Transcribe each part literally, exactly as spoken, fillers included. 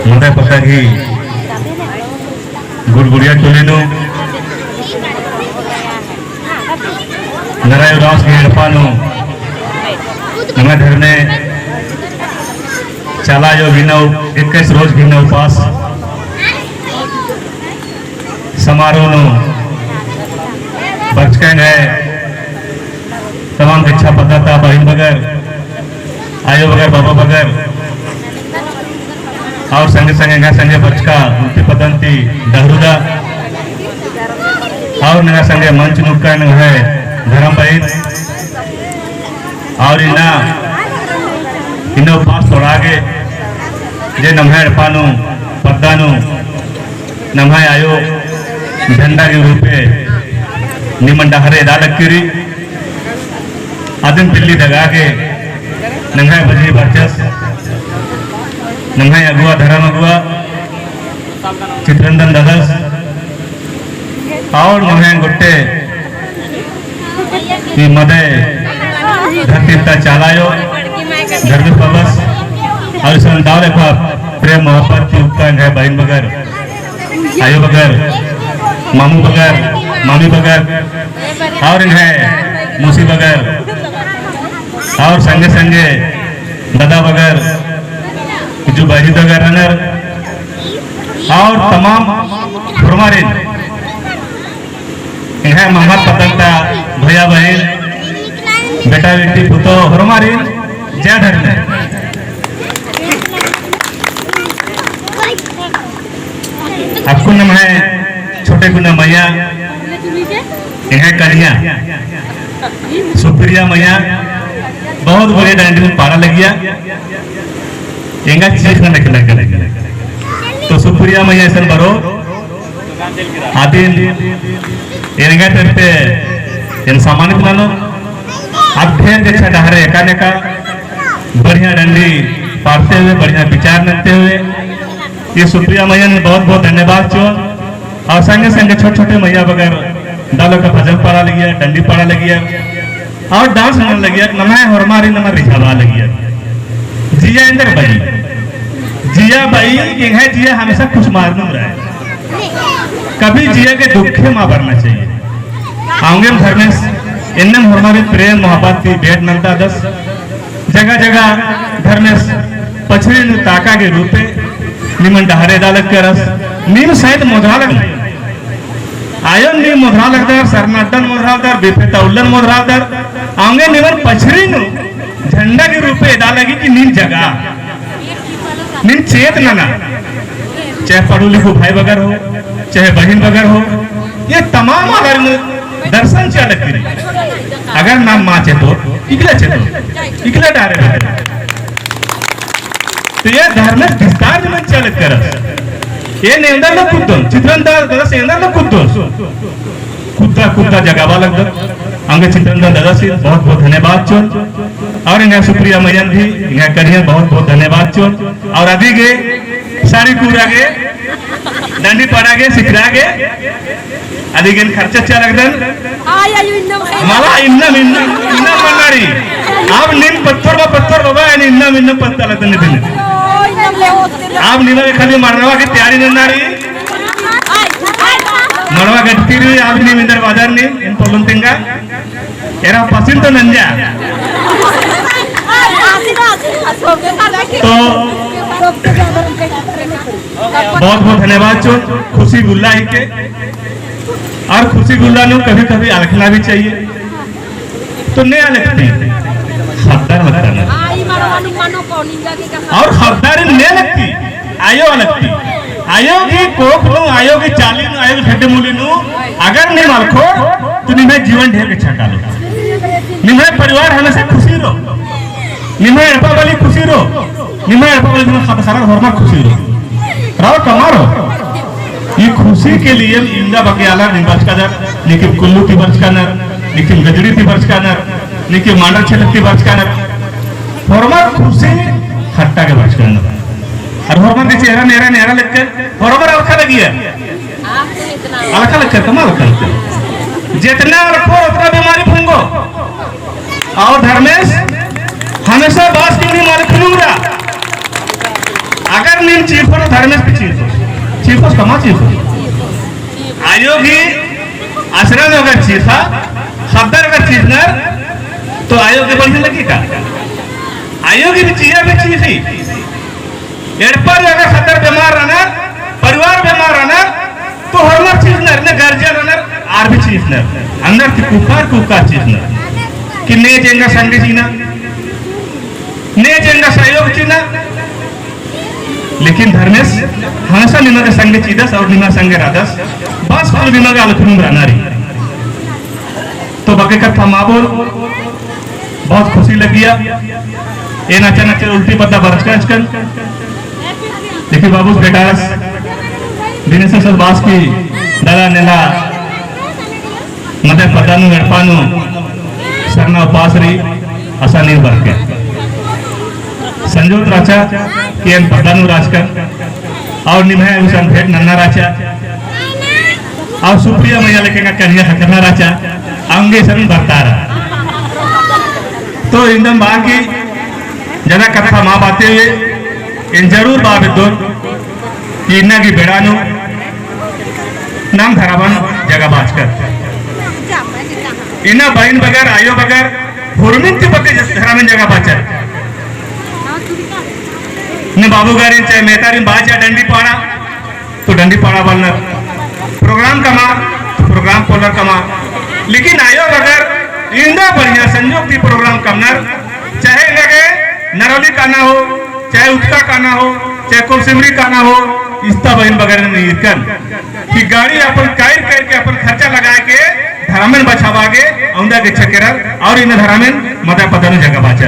मदय पद्दा गही गुड़गुड़िया टोली नू नरायो रास गही एड़पा नू नम्है धर्मे चाला आयो गही नू इक्कीस रोज गही नू उपास समारोह नू बरचका एंग्है तमाम गेच्छा पद्दा ता बहिन बगर, आयो बगर, बाबा बगर, और संगे संगे एंग्है संगे बरचका उन्ती पद्दा ती डहरुदा, और नंग्है संगे मंच नू ओक्का एंग्है धरम बहिन, और इन्ना, इन्ना उपास तोड़ा गे, जे नम्है एड़पा नू, पद्दा नू, नम्है आयो झंडा गही रूपे निमन डहरे एदा लगी रई। अदिन पिल्ली दगा गे नंग्है बजनी बरचस, नंग्है अगुवा, धरम अगुवा, चितरंजन ददस, और नम्है गोट्टे ई मदय धरती ता चाला आयो, धर्मेस बबस, और इसन दव लेखा प्रेम मोहब्बत ती ओक्का एंग्है बहिन बगर, आयो बगर, मामू बगर, मामी बगर, और एंग्है मौसी बगर, और संगे संगे ददा बगर, जो बाजी बगर रअनर, और तमाम होरमारिन एंग्है मम्मर पद्दा ता भैया बहिन, बेटा बेटी, पुतो, होरमारिन जय धर्मे। अक्कुन नम्है छोटे कुना मइय्याँ, एंग्है कनियाँ, सुप्रिया मइय्याँ, बहुत बढ़िया डांडी पाड़ा लगिया। एंगा चीख नना के लगे। तो सुप्रिया मइय्याँ इसन बरो, अदिन एंगा तरती एन सम्मानित ननोन। अब ढेर गेच्छा डहरे एका नेका बढ़िया डंडी पाड़ते हुए, बढ़िया विचार नन्ते हुए, ये सुप्रिया मइय्याँ नू बहुत बहुत धन्यवाद चिओन। और संगे संगे छोटे छोटे मइय्याँ बगर दव लेखा भजन पाड़ा लगिया, डंडी पाड़ा लगिया। और dance नना लगिया, नम्है होरमारिन नम्है रिझाबआ लगिया। जिया एन्देर बई, जिया बई, एंग्है जिया हमेशा खुश मार नू रई। कभी जिया गे दुखे मा बरना चाहिए। औंगेम धर्मेस एन्नेम होरमारिन प्रेम मोहब्बत ती भेंट नन्तादस। जगह जगह धर्मेस पछरी नू ताका गे रूपे निमन डहरे एदा लगदस। नीम शायद मोधरा लगदर। आयोन नीम मोधरा लगदर, सरना अड्डन मोधरा लगदर, बिफे ता उल्लन मोधरा लगदर, औंगे निमन पछरी नू झंडा गही रूपे एदा लगी कि नीम जगआ, नीम चेत नना, चाहे पढ़ू लिखू भाई बगर हो, चाहे बहिन बगर हो, ये तमाम आलर नू दर्शन चिआ लगी रई। अगर नाम मा चेतो, इकला चेतो, इकला डहरे बेतो। तो ये धर्मेस विस्तार निमन चिआ लगदस। एन एन्देर लो कुद्दोन, चितरंजन ददस एन्देर लो कुद्दोस। कुद्दा कुद्दा जगाबआ लगदस। औंगे चितरंजन ददसिन बहुत बहुत धन्यवाद चिओन। और एंग्है सुप्रिया मइय्याँ भी, एंग्है कनियाँ बहुत बहुत धन्यवाद चिओन। और अदिगे साड़ी कुरआ गे, डंडी पाड़ा गे, सिखरआ गे, अदिगे एन खर्चा चिआ लगदन। आय, आय, इन्नम। मला इन्नम, इन्नम, इन्नम मन्ना रई। अब नीम पत्थर बा, पत्थर बा, एन इन्नम, इन्नम पत्ता लगदन इदिन। अब नीम खाली मड़वा की तैयारी नन्ना रई। मड़वा गटकी रई, अब नीम इन्दर बाजार नीम, एन पोल्लोन तेंगा। एरा पसिन तो नंजा। तो बहुत बहुत धन्यवाद चिओन, खुशी गुल्ला हिके। और खुशी गुल्ला नू कभी कभी अलखना भी चाहिए। तो ने अलखती, ख़द्दर लगदर। और ख़द्दर ने अलखती, आयो अलखती। आयो गही कोख नू, आयो गही चाली नू, आयो गही खेड्डे मूली नू अगर नीम अलखोर, तो निम्है जीवन ढेर गेच्छा कालो। निम्है परिवार हमेशा खुशी रओ। निम्है एड़पा बाली खुशी रओ। निम्है एड़पा बाली निम्है ख़द्द सारा होरमर खुशी रओ। रओ कमआ रओ। ई खुशी के लिए एंगा बग्गे आलर नीम बरचकादर, नीकिम कुल्लू ती बरचकानर, नीकिम गजड़ी ती बरचकानर, नीकिम मांडर क्षेत्र ती बरचकानर। होरमर खुशी हट्टा गे बरचकानर। और होरमर के चेहरा नेरा नेरा लगकर होरमर अलखा लगिया। अलखा लगकर, कमआ अलखा लगकर। जितना अलखो उतना बीमारी फुंगो। और धर्मेस हमेशा बास की नीम अलखनुम रा। अगर नीम चीखो तो धर्मेस भी चीखो, चीखो कमा चीखो। आयो गही आश्रम अगर चीखा, ख़द्दर अगर चीखनर, तो आयो गही बढ़िया लगी का? आयो गही भी चीया भी चीखी। एड़पा रे अगर ख़द्दर बेमार रअनर, परिवार बेमार रअनर, तो होरमर चीखनर, ने guardian रअनर, आर भी चीखनर। अंदर ती कुक्कार, कुक्कार चीखनर। कि ने जे एंगा संगे चिअना, ने जे एंगा सहयोग चिअना, लेकिन धर्मेस हमेशा निमा गे संगे चिअदस और निमा संगे रअदस, बस खाली निमा गे अलखुम रअना रई। तो बग्गे कत्था मा बओन, बहुत खुशी लगिया। एन अचानक से उल्टी पद्दा बरचका रहचकन। देखिए बाबूस बेटास, दिनेश सर बास की दादा नेला मदय पद्दा नू एड़पा नू सरना उपास रई, असन नीन बरके। संजोत रहचा कि एन पद्दा नू रहचकन, और निम्है उसन भेंट नन्ना रहचा, और सुप्रिया मइया लेके एंगा करिया ख़क्खरना रहचा, अवंगे सरना बरतारा। तो इन्दम बा की ज्यादा कत्था मा बअते हुए, एन जरूर बआ बेद्दोन कि इन्ना गही बेड़ा नू नाम धराबअन जगह बाचकर। इन्ना बहिन बगर, आयो बगर, हुरमिन ती बग्गे धराबअन जगह बाचर। इन्ना बाबू गारिन चाहे मेतारिन बाचा डंडी पाड़ा, तो डंडी पाड़ा बलनर। Program कमआ, तो program पोल्लर कमआ। लेकिन आयो बगर इन्ना बढ़िया संजोग ती program कमनर, चाहे लगे नरौली काना हो, चाहे उतका काना हो, चाहे कोलसिमरी काना हो, इस्ता बहिन बगर नीन ईरकन कि गाड़ी अपन काइर काइर के अपन खर्चा लगाए के धरामेन बछाबआ गे अवंदा गे छकेरर और इन्ना धरामेन मदय पद्दा नू जगह बाचर।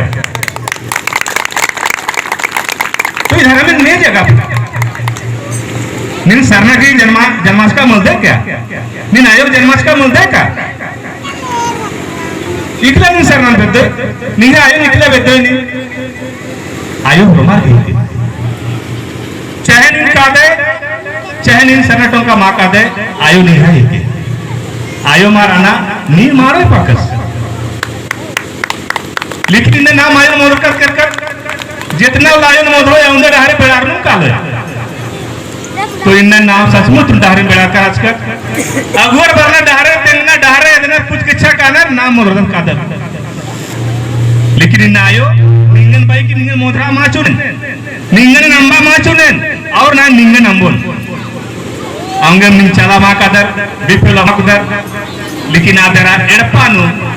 तो ई धरामेन ने जगह नीन सरना गही जन्मा-, जन्माचका मलदय का? नीन आयो गही जन्माचका मलदय का? इकला नीन सरना बेद्दय, निंग्है आयो इकला बेद्दय नीन। आयो होरमर हिके। चाहे नीन कादय, चाहे नीन सरना टोंका मा कादय, आयो निंग्है हिके। आयो मा रअना, नीन मा रई पाकस। लेकिन इन्ना नाम आयो मोदरकत केरकत, जेतना उल्ला आयो मोदरो, अवंदा डहरे बेड़ारनुम कालोय। तो इन्ना नाम सचमुच डहरे बेड़ारका रहचकत। अगुवर बरना डहरे, तेंगना डहरे, एदना कुछ किच्छा कानर, नाम मोदरदन कादर। लेकिन इन्ना आयो, निंगन बई की निंगन मोदरा मा चुनेन, निंगन अम्बा मा चुनेन, और ना निंगन अम्बोन। अवंगे नीन चाला मा कादर, बिफेला मा कादर, लेकिन आ दरा एड़पा नू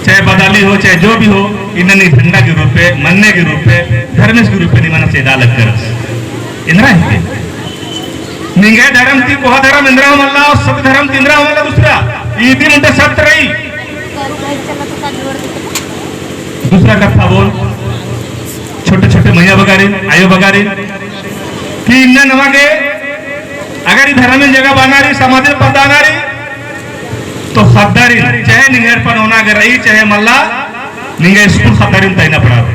चाहे बदाली हो, चाहे जो भी हो, इन्ना नीन झंडा के रूपे, मन्ने के रूपे, धर्मेस के रूपे निमन से एदा लगदस। एन्दरा हिके। निंग्है धरम ती कोहा धरम एन्दरा हूँ मल्ला, और सत धरम ती एन्दरा हूँ मल्ला दूसरा। इदी मुंडे सत रई। दूसरा कत्था बओन, छोटे-छोटे मइया बगारिन, आयो बगारिन, कि इन्ना नमा गे अगर ई धरमेन जगाबअना रई, समाजेन परदअना रई, तो ख़द्दारिन, चाहे निंग्है एड़पा नू ओना गे रई, चाहे मल्ला, निंग्है स्कूल ख़द्दारिन तइना पड़ारो।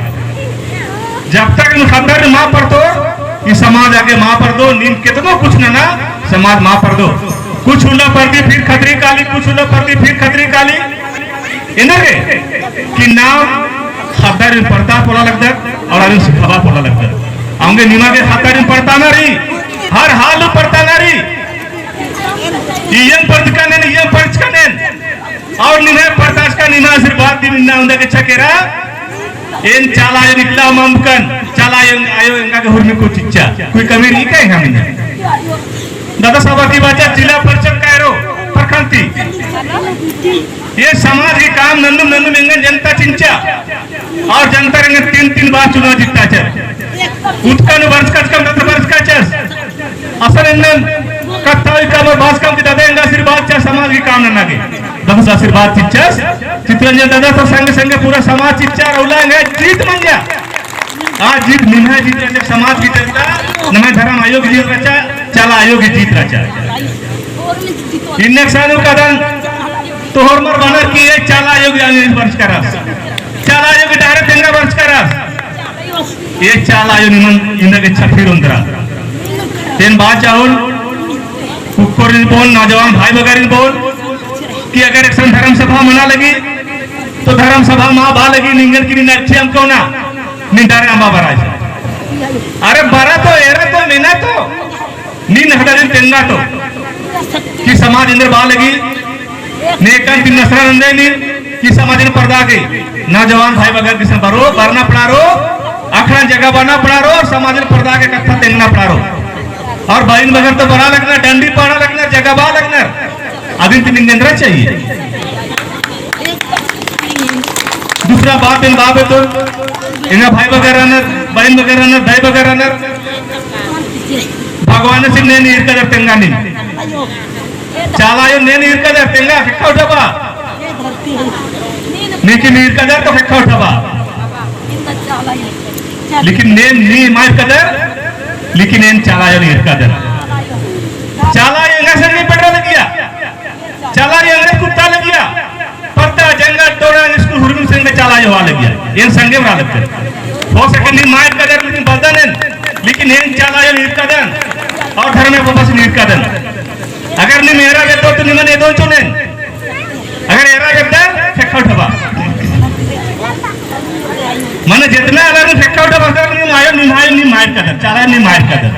जब तक नीन ख़द्दारिन मा परदोर, ई समाज आगे मा परदो, नीन केतनो कुछ नना, समाज मा परदो। कुछ उल्ला परदी फिर खतरी काली, कुछ उल्ला परदी फिर खतरी काली। एन्देरगे कि नाम ख़द्दारिन परता पोल्ला लगदत और आरिन सिखाबआ पोल्ला लगदत। अवंगे निमा गे ख़द्दारिन परताना रई, हर हाल परताना रई। इय्यम परचकन एन, इय्यम परचकन एन। और निम्है परताचका निम्है आशीर्वाद दिम इन्ना अवंदा गे छकेरा। एन चाला आयो निकला ममकन, चाला आयो, आयो एंगा गे हुरमी को चिच्चा। कोई कमी रई का एंगा मइय्याँ? दादा साहब की बात है, जिला परिषद कायरो, प्रखंड ती। ये समाज की काम नन्नुम नन्नुम एंगन जनता चिंचा। और जनता एंगन तीन, तीन बार चुनाव जीताचर। उतका नू बरचकाचकम, दादा बरचकाचस। असन एन्नेम कत्था हुई का मोर बाचकम कि दादा एंगा आशीर्वाद चिच्चा समाज की काम नन्ना गे। दादा आशीर्वाद चिच्चस, चितरंजन दादा तो संगे संगे पूरा समाज चिच्चा, रौला एंगा जीत मंजा। आ जीत निम्है जीत रहचा, समाज की जनता, नम्है धरम आयो की जीत रहचा, चाला आयो की जीत रहचा। इन्नेक सानू कदन तो होरमर बअनर कि ये चाला आयो की आयो बरचकादस। चाला आयो की डहरे तेंगा बरचकादस। ये चाला आयो निमन इन्ना गे छफिर ओन्दरा। तेन बाचा होन, कुक्कोरिन बओन, नौजवान भाई बगारिन बओन, कि अगर एकसन धर्म सभा मना लगी, तो धर्म सभा मा बआ लगी, निंगन की नीन अच्छी अमकौना, नीन डहरे अम्बा बरआ। अरे बरा तो, एरा तो, मेना तो, नीन हदा दिन तेंगा तो, कि समाज एन्देर बआ लगी, नेकन तिन्नसरा नंदय नीन, कि समाजन परदा गे, नौजवान भाई बगर किसन बरो, बरना पड़ारो, अखड़ा जगह बना पड़ारो, और समाजन परदा गे कत्था तेंगना पड़ारो। और बहिन बगर तो बरा लगना, डंडी पाड़ा लगना, जगह बआ लगना। अदिन तिनिंग एन्दरा चाहिए। दूसरा बात एन बाबे तो, एंगा भाई बगर रअनर, बहिन बगर रअनर, दाई बगर रअनर, भगवान सिंह ने ईरकदर तेंगा नीम। चाला आयो ने ईरकदर तेंगा, फेक्खा उठाबा। नीकिन ईरकदर तो फेक्खा उठाबा। लेकिन ने नीम मा ईरकदर, लेकिन एन चाला आयो ईरकदर। चाला आयो एंगा संगे पेटरा लगिया। चाला आयो एंग्है कुत्ता लगिया। परता जंगल टोड़ा स्कूल हुरमिन संगे चाला आयो होआ लगिया। एन संगे बरआ लगदर। हो सके नीम मा ईरकदर, लेकिन बलदन एन, लेकिन एन चाला आयो ईरकदन। और धर्मे वापस ईरकदन। अगर नीम एरा बेद्दर तो निमन एदोन चोनेन। अगर एरा बेद्दर, फेक्खा उठाबा। मने जितना अगर नीम फेक्खा उठाबा, अगर नीम आयो, नीम आयो, नीम मा ईरकदर, चाला आयो नीम मा ईरकदर।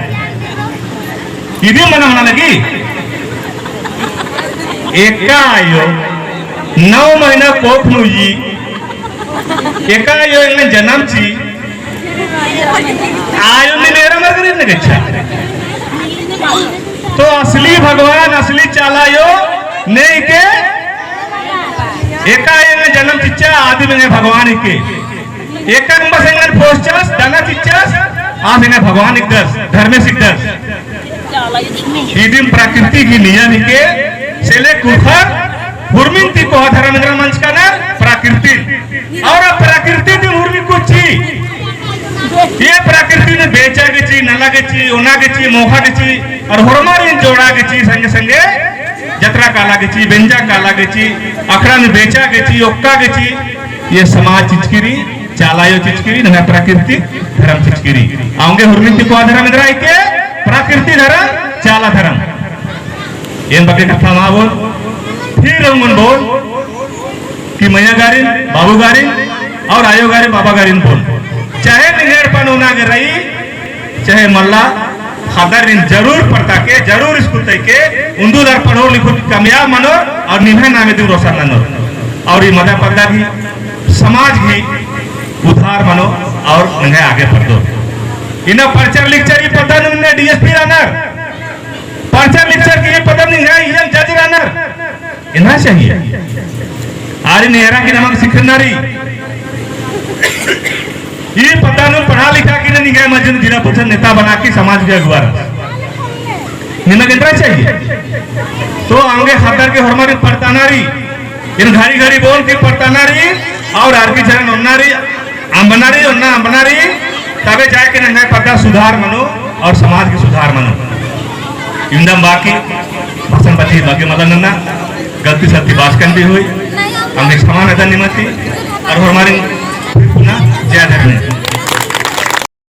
इदी मना होना लगी। एका आयो नौ महीना कोख नू उइय्या, एका आयो एंगन जनम चिआ, आयो नीम एरा मल करिन ने गेच्छा। तो असली भगवान, असली चाला आयो नेके एका आयो एंगन जनम चिच्चा, आदिम एंग्है भगवान हिके। एकन बस एंगन पोसचस, दना चिच्चस, आस एंग्है भगवान हिकदस, धर्मेस हिकदस। इदिम प्रकृति गही नियम हिके, से ले कुँड़ुख़र हुरमिन ती कोहा धरम एन्दरा मंजकनर, प्रकृति। और आ प्रकृति दिम हुरमी कुछ ची। ये प्रकृति नू बेचा गे ची, नला गे ची, ओना गे ची, मोख़ा गे ची, और होरमारिन जोड़ा गे ची, संगे संगे जतरा काला गे ची, बेंजा काला गे ची, अखड़ा नू बेचा गे ची, ओक्का गे ची, ये समाज चिचकी रई, चाला आयो चिचकी रई, नम्है प्रकृति धरम चिचकी रई। औंगे हुरमिन ती कोहा धरम एन्दरा हिके, प्रकृति धरम, चाला धरम। एन बग्गे कत्था मा बओन, फिर ओंगोन बओन कि मइया गारिन, बाबू गारिन, और आयो गारिन, बाबा गारिन बओन। चाहे निंग्है एड़पा नू ओना गे रई, चाहे मल्ला, ख़द्दर नीन जरूर पढ़ता के, जरूर स्कूल तई के, उन्दुदर पढ़ोर लिखोर कामयाब मनोर, और निम्है नामे दिम रोशन ननोर। और ई मदा पद्दा गही, समाज गही उद्धार मनो, और नंग्है आगे पद्दो। इन्ना पढ़चर लिखचर ई पद्दा नू इन्ना DSP रअनर, पढ़चर लिखचर की ई पद्दा नू निंग्है EM judge रअनर। एन्ना चाहिए। आरिन एरा की नमक सिखना रई। ई पद्दा नू पढ़ा लिखा की निंग्है मझी नू जिला परिषद नेता बना की समाज के अगुवा रअस। निमन एन्देरा चाहिए। तो औंगे ख़द्दर के होरमारिन परताना रई। एन घड़ी घड़ी बओन की परताना रई और आर की झरन ओन्ना रई। अम्बना रई, ओन्ना अम्बना रई, तबे जाके नंग्है पद्दा सुधार मनो और समाज की सुधार मनो। इवंदम बाकी भाषण बची बाकी मल्ला नन्ना, गलती सलती बाचकन भी होई, हमने क्षमा नदन निमती, और हमारे पुना जय धर्मेस।